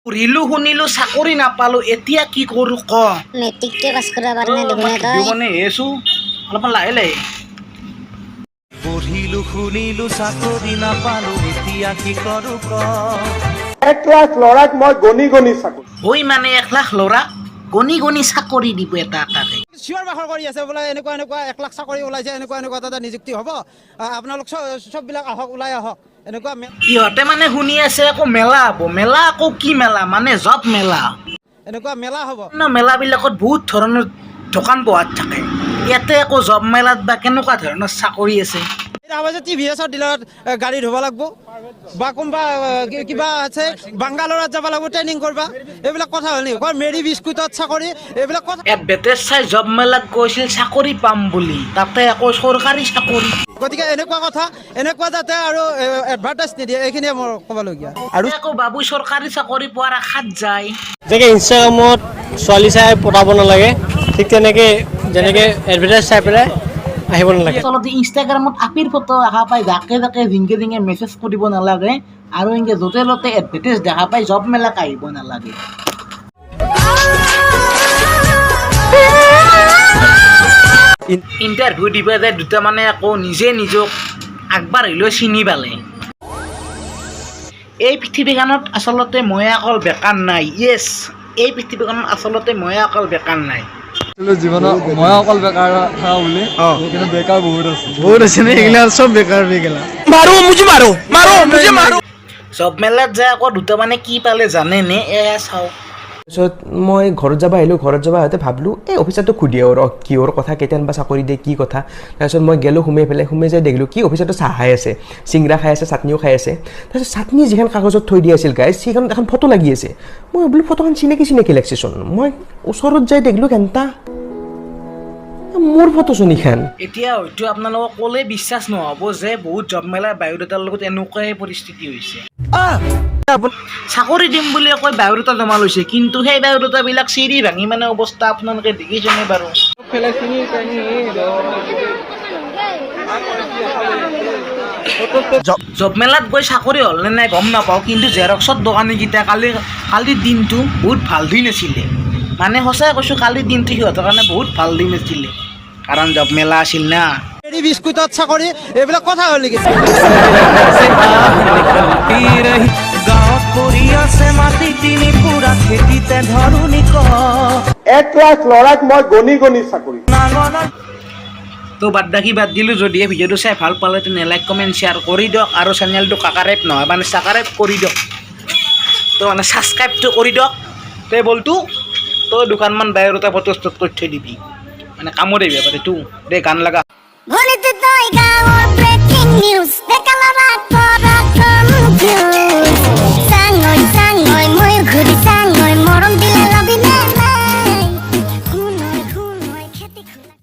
পঢ়িলো শুনিলো চাকৰি নাপালো, এতিয়া কি কৰো ক? মেট্ৰিকটোৱে পাছ কৰিব পৰা নাই দেখোন তই। মানে আছো অলপমান লাহে লাহে। পঢ়িলো শুনিলো চাকৰি নাপালো, এতিয়া কি কৰো ক? 1 লাখ ল'ৰাক মই গণি গণি চাকৰি হৈ মানে 1 লাখ ল'ৰা গণি গণি চাকৰি দিব এটা এটাকে। চিঞৰ বাখৰ কৰি আছে বোলে, এনেকুৱা এনেকুৱা 1 লাখ চাকৰি ওলাইছে, এনেকুৱা এনেকুৱা তাতে নিযুক্তি হ'ব, আপোনালোক চববিলাক আহক, ওলাই আহক, এনেকুৱা ইহঁতে মানে শুনি আছে আকৌ মেলা হ'ব। মেলা আকৌ কি মেলা? মানে জব মেলা। এনেকুৱা মেলা হ'ব। ন মেলাবিলাকত বহুত ধৰণৰ দোকান পোহাৰ থাকে। ইয়াতে আকৌ জব মেলাত বা কেনেকুৱা ধৰণৰ চাকৰি আছে? এতিয়া টিভিএছৰ ডিলাৰত গাড়ী ধুব লাগিব বা কোনোবা কিবা আছে, বাংগালোৰত যাব লাগিব ট্ৰেইনিং কৰবা। এইবিলাক কথা হ'ল নেকি? কয় মেৰি বিস্কুটত চাকৰি, এইবিলাক কথা। এডভাৰটাইজ চাই জব মেলাত গৈছিল চাকৰি পাম বুলি, তাতে আকৌ চৰকাৰী চাকৰি। গতিকে এনেকুৱা কথা, এনেকুৱা যাতে আৰু এডভাৰটাইজ নিদিয়ে, এইখিনিয়ে মোৰ ক'বলগীয়া। আৰু আকৌ বাবু চৰকাৰী চাকৰি পোৱাৰ আশাত যায়। যেনেকৈ ইনষ্টাগ্ৰামত ছোৱালী চাই পতাব নালাগে, ঠিক তেনেকৈ যেনেকৈ এডভাৰটাইজ চাই পেলাই আহিব নালাগে। আচলতে ইনষ্টাগ্ৰামত আপিৰ ফটো দেখা পাই যাকে যাকে জিংকে জিংকে মেছেজ কৰিব নালাগে আৰু এনেকে য'তে ত'তে এডভাৰটাইজ দেখা পাই জব মেলাক আহিব নালাগে। ইণ্টাৰভিউ দিব যায় দুটা মানে আকৌ নিজে নিজক আগবাঢ়িলেও চিনি পালে। এই পৃথিৱীখনত আচলতে মই অকল বেকাৰ নাই। য়েছ, এই পৃথিৱীখনত আচলতে মই অকল বেকাৰ নাই। জীৱনত মই অকল বেকাৰ থকা বুলি, কিন্তু বেকাৰ বহুত আছে। বহুত আছে নে? এইগিলা চব বেকাৰ বেগিলা। জব মেলাত যায় আকৌ দুটা মানে কি পালে জানেনে? এয়া চাওক। তাৰপিছত মই ঘৰত যাব আহিলোঁ। ঘৰত যাব আহোঁতে ভাবিলোঁ, এই অফিচাৰটোক সুধি আহোঁ ৰ, কিহৰ কথা, কেতিয়ান বা চাকৰি দিয়ে, কি কথা। তাৰপিছত মই গ'লোঁ সোমাই পেলাই। সোমাই যাই দেখিলোঁ কি, অফিচাৰটো চাহ খাই আছে, চিংৰা খাই আছে, চাটনিও খাই আছে। তাৰপিছত চাটনি যিখন কাগজত থৈ দিয়া আছিল গাইজ, সেইখনত এখন ফটো লাগি আছে। মই ভাবিলোঁ, ফটোখন চিনাকি চিনাকি লাগছেচোন। মই ওচৰত যাই দেখিলোঁ, ঘেণ্টা, মোৰ ফটোচোন এইখন। এতিয়া হয়তো আপোনালোকক ক'লে বিশ্বাস নহ'ব যে বহুত জব মেলাৰ বায়'ডাটাৰ লগত এনেকুৱাই পৰিস্থিতি হৈছে। চাকৰি দিম বুলি কৈ বায়'ডাটা জমা লৈছে, কিন্তু সেই বায়'ডাটাবিলাক চিৰি ভাঙি মানে অৱস্থা আপোনালোকে দেখিছেনে বাৰু? জব মেলাত গৈ চাকৰি হ'ল নে নাই গম নাপাওঁ, কিন্তু জেৰক্সৰ দোকানীকেইটা কালিৰ দিনটো বহুত ভাল দিন আছিলে। মানে সঁচাই কৈছোঁ, কালিৰ দিনটো সিহঁতৰ কাৰণে বহুত ভাল দিন আছিলে, কাৰণ জব মেলা আছিল না। মেৰি বিস্কুটত চাকৰি, এইবিলাক কথা হ'ল নেকি? গাঁৱত পৰি আছে মাটি তিনি পুৰা, খেতিতে ধৰণী ক। 1 লাখ ল'ৰাক মই গণি গণি চাকৰি নাঙলা। তো বাদ বাকী বাদ দিলোঁ। যদিহে ভিডিঅ'টো চাই ভাল পালে, তেনে লাইক, কমেণ্ট, শ্বেয়াৰ কৰি দিয়ক আৰু চেনেলটো কাকাৰেপ নহয় মানে চাকাৰেপ কৰি দিয়ক, তো মানে ছাবস্ক্ৰাইবটো কৰি দিয়ক। তে বলটো তই দুখনমান বায়'ডাটা ফটো ষ্টপ কৰি থৈ দিবি, মানে কামত আহিব পাৰে তো। দে গান লগা। ভনিত তই গাঁৱৰ ব্ৰেকিং নিউজ।